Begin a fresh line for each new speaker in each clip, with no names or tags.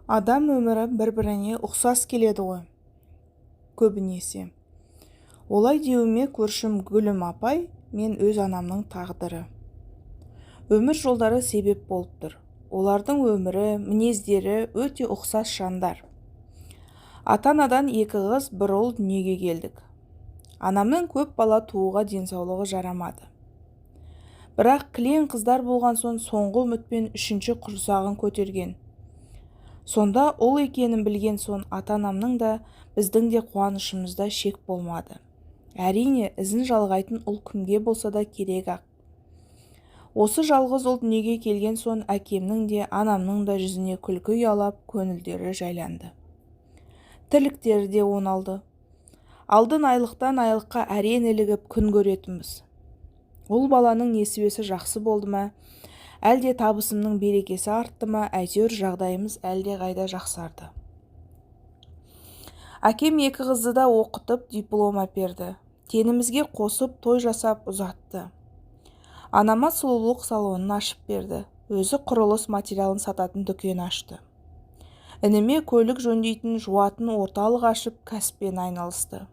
Адам өмірі бір-біріне ұқсас келеді ғой көбінесе. Олай деуіме көршім Гүлім апай мен өз анамның тағдыры, өмір жолдары себеп болып тұр. Олардың өмірі, мінездері өте ұқсас жандар. Ата-анадан екі қыз, бір ұл дүниеге келдік. Анамның көп бала тууға денсаулығы жарамады. Бірақ кілең қыздар болған соң соңғы үмітпен үшінші құрсағын көтерген. Сонда ұл екенін білген соң ата-анамның да, біздің де қуанышымызда шек болмады. Әрине, ізін жалғайтын ұл кімге болса да керек-ақ. Осы жалғыз ұл дүниеге келген соң әкемнің де, анамның да жүзіне күлкі ұялап, көңілдері жайланды. Тірліктері де оңалды. Алдын айлықтан айлыққа әрең ілігіп күн көретінбіз. Ұл баланың несібесі жақсы болды ма, әлде табысымның берекесі артты ма, әйтеуір жағдайымыз әлдеқайда жақсарды. Әкем екі қызды да оқытып, диплом әперді. Теңімізге қосып, той жасап ұзатты. Анама сұлулық салонын ашып берді. Өзі құрылыс материалын сататын дүкен ашты. Ініме көлік жөндейтін, жуатын орталық ашып, кәсіппен айналысты.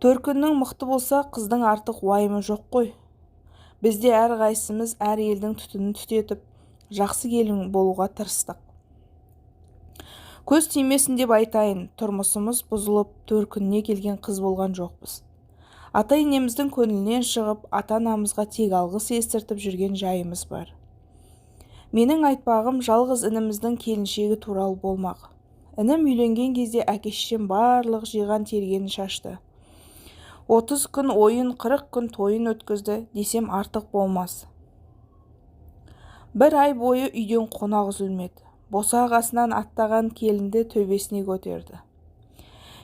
Төркінінің мықты болса, қыздың артық уайымы жоқ қой. Біз де әрқайсымыз әр елдің түтінін түтетіп, жақсы келін болуға тырыстық. Көз тимесін деп айтайын, тұрмысымыз бұзылып, төркініне келген қыз болған жоқпыз. Ата-енеміздің көңілінен шығып, ата-анамызға тек алғыс естіртіп жүрген жайымыз бар. Менің айтпағым жалғыз ініміздің келіншегі туралы болмақ. Інім үйленген кезде әке-шешем барлық жиған тергенін шашты. 30 күн ойын, 40 күн тойын өткізді десем артық болмас. Бір ай бойы үйден қонақ үзілмеді. Босағасынан аттаған келінді төбесіне көтерді.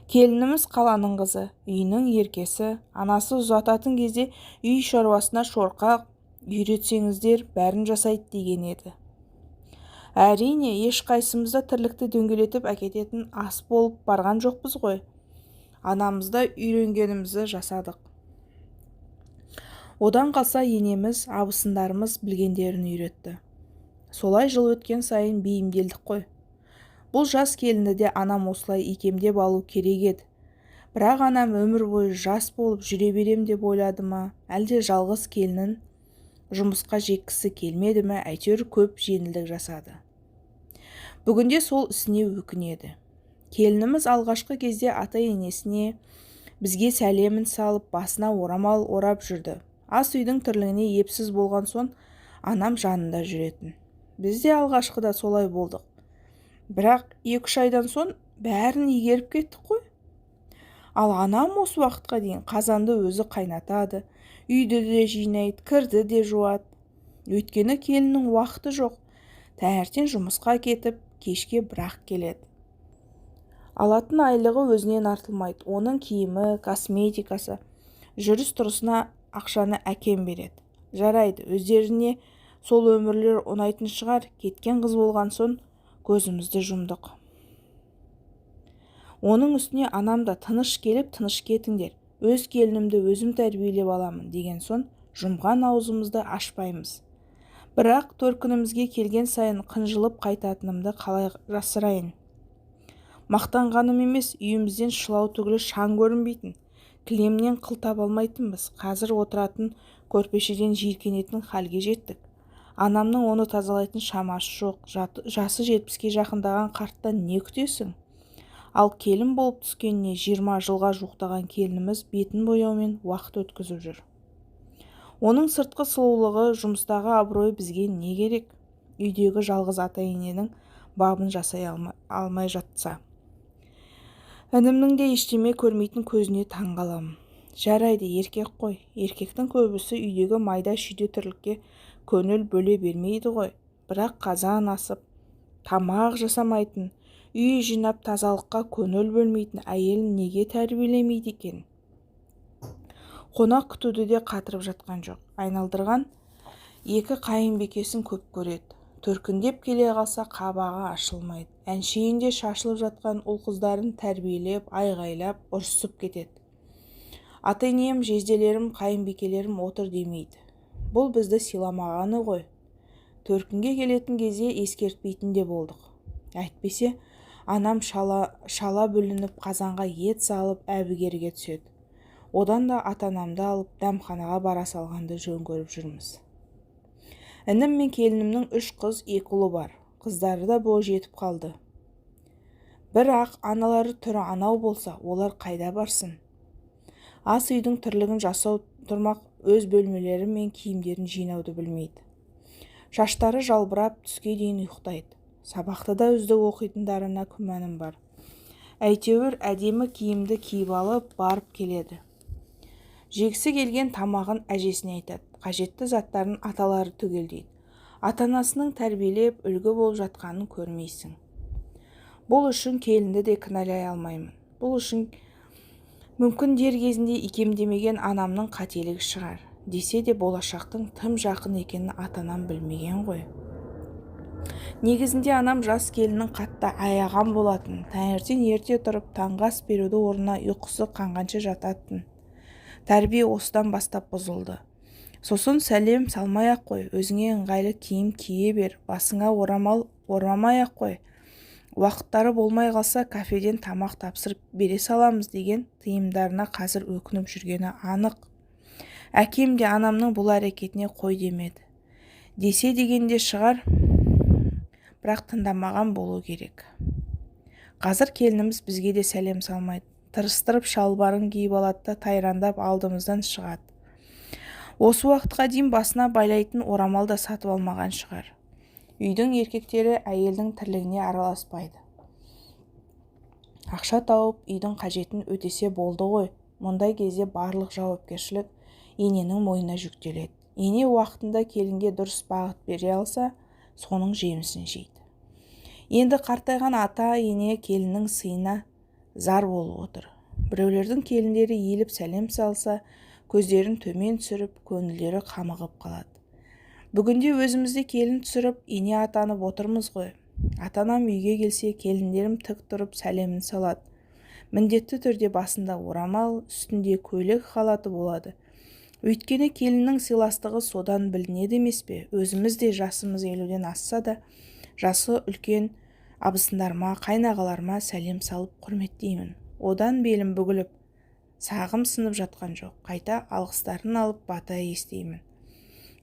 Келініміз қаланың қызы, үйінің еркесі, анасы ұзататын кезде үй шаруасына шорқақ, үйретсеңіздер бәрін жасайды деген еді. Әрине, ешқайсымыз да тірлікті дөңгелетіп әкететін ас болып барған жоқпыз ғой. Анамызда үйренгенімізді жасадық. Одан қалса енеміз, абысындарымыз білгендерін үйретті. Солай жыл өткен сайын бейімделдік қой. Бұл жас келінді де анам осылай икемдеп алу керек еді. Бірақ анам өмір бойы жас болып жүре берем деп ойлады ма, әлде жалғыз келінін жұмысқа жеккісі келмеді ме, әйтеуір көп жеңілдік жасады. Бүгінде сол ісіне өкінеді. Келініміз алғашқы кезде ата-енесіне, бізге сәлемін салып, басына орамал орап жүрді. Ас үйдің тірлігіне епсіз болған соң анам жанында жүретін. Біз де алғашқыда солай болдық. Бірақ 2-3 айдан соң бәрін игеріп кеттік қой. Ал анам осы уақытқа дейін қазанды өзі қайнатады, үйді де жинайды, кірді де жуады. Өйткені келіннің уақыты жоқ. Таңертең жұмысқа кетіп, кешке бірақ келеді. Алатын айлығы өзінен артылмайды. Оның киімі, косметикасы, жүріс-тұрысына ақшаны әкем береді. Жарайды, өздеріне сол өмірлер ұнайтын шығар, кеткен қыз болған соң көзімізді жұмдық. Оның үстіне анам да тыныш келіп, тыныш кетіңдер, өз келінімді өзім тәрбиелеп аламын деген соң жұмған аузымызды ашпаймыз. Бірақ төркінімізге келген сайын қынжылып қайтатынымды қалай жасырайын. Мақтанғаным емес, үйімізден шылау түгілі шаң көрінбейтін, кілемнен қыл таба алмайтынбыз. Қазір отыратын көрпешеден жиіркенетін халге жеттік. Анамның оны тазалайтын шамасы жоқ, жасы 70-ке жақындаған қарттан не күтесің? Ал келін болып түскеніне 20 жылға жуықтаған келініміз бетін бояумен уақыт өткізіп жүр. Оның сыртқы сұлулығы, жұмыстағы абыройы бізге не керек? Үйдегі жалғыз ата-ененің бабын жасай алмай жатса. Інімнің де ештеме көрмейтін көзіне таң қаламын. Жарайды, еркек қой. Еркектің көбісі үйдегі майда-шүйде тірлікке көңіл бөле бермейді ғой. Бірақ қазан асып, тамақ жасамайтын, үй жинап тазалыққа көңіл бөлмейтін әйелін неге тәрбиелемейді екен? Қонақ күтуді де қатырып жатқан жоқ. Айналдырған екі қайынбикесін көп көреді. Төркіндеп келе қалса қабағы ашылмайды. Әншейінде шашылып жатқан ұл-қыздарын тәрбиелеп, айғайлап, ұрсып кетеді. Ата-енем, жезделерім, қайынбикелерім отыр демейді. Бұл бізді сыйламағаны ғой. Төркінге келетін кезде ескертпейтін де болдық. Әйтпесе анам шала бүлініп, қазанға ет салып, әбігерге түседі. Одан да ата-анамды алып, дәмханаға бара салғанды жөн көріп жүрміз. Інім мен келінімнің 3 қыз, 2 ұлы бар. Қыздары да бой жетіп қалды. Бірақ аналары түрі анау болса, олар қайда барсын? Ас үйдің тірлігін жасау тұрмақ, өз бөлмелері мен киімдерін жинауды білмейді. Шаштары жалбырап, түске дейін ұйықтайды. Сабақты да үздік оқитындарына күмәнім бар. Әйтеуір әдемі киімді киіп алып, барып келеді. Жегісі келген тамағын әжесіне айтады. Қажетті заттарын аталары түгелдейді. Ата-анасының тәрбиелеп, үлгі болып жатқанын көрмейсің. Бұл үшін келінді де кінәлай алмаймын. Бұл үшін мүмкін дер кезінде икемдемеген анамның қателігі шығар. Десе де болашақтың тым жақын екенін ата-анам білмеген ғой. Негізінде анам жас келіннің қатты аяған болатын. Таңертең ерте тұрып, таңғы ас беруді орнына ұйқысы қанғанша жататын. Тәрбие осыдан бастап бұзылды. Сосын сәлем салмай-ақ қой, өзіңе ыңғайлы киім кие бер, басыңа орамал орамай-ақ қой. Уақыттары болмай қалса, кафеден тамақ тапсырып бере саламыз деген тыйымдарына қазір өкініп жүргені анық. Әкем де анамның бұл әрекетіне қой демеді. Десе дегенде шығар, бірақ тыңдамаған болу керек. Қазір келініміз бізге де сәлем салмайды. Тырыстырып шалбарын киіп алады да тайрандап алдымыздан шығады. Осы уақытқа дейін басына байлайтын орамал да сатып алмаған шығар. Үйдің еркектері әйелдің тірлігіне араласпайды. Ақша тауып, үйдің қажетін өтесе болды ғой. Мұндай кезде барлық жауапкершілік ененің мойнына жүктеледі. Ене уақытында келінге дұрыс бағыт бере алса, соның жемісін жейді. Енді қартайған ата ене келіннің сыйына зар болып отыр. Біреулердің келіндері иіліп сәлем салса, көздерін төмен түсіріп, көңілдері қамығып қалады. Бүгінде өзімізде келін түсіріп, ене атанып отырмыз ғой. Ата-анам үйге келсе, келіндерім тік тұрып сәлемін салады. Міндетті түрде басында орамал, үстінде көйлек халаты болады. Өйткені келіннің сыйластығы содан білінеді емес пе? Өзіміз де жасымыз 50-ден асса да, жасы үлкен абысындарыма, қайнағаларыма сәлем салып құрметтеймін. Одан белім бүгіліп, сағым сынып жатқан жоқ. Қайта алғыстарын алып бата естеймін.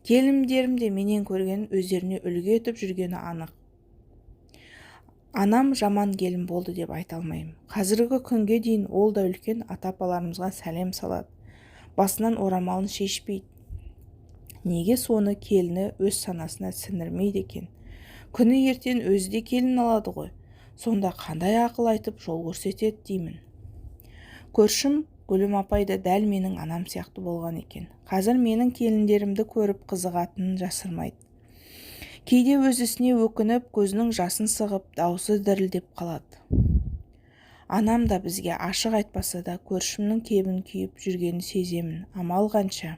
Келіндерім де менен көргенін өздеріне үлгі етіп жүргені анық. Анам жаман келін болды деп айта алмаймын. Қазіргі күнге дейін ол да үлкен ата-апаларымызға сәлем салады. Басынан орамалын шешпейді. Неге соны келіні өз санасына сіңірмейді екен? Күні ертең өзі де келін алады ғой. Сонда қандай ақыл айтып жол көрсетеді деймін. Көршім Гүлім апай да дәл менің анам сияқты болған екен. Қазір менің келіндерімді көріп қызығатынын жасырмайды. Кейде өз ісіне өкініп, көзінің жасын сығып, даусы дірілдеп қалады. Анам да бізге ашық айтпаса да, көршімнің кебін күйіп жүргенін сеземін. Амал қанша.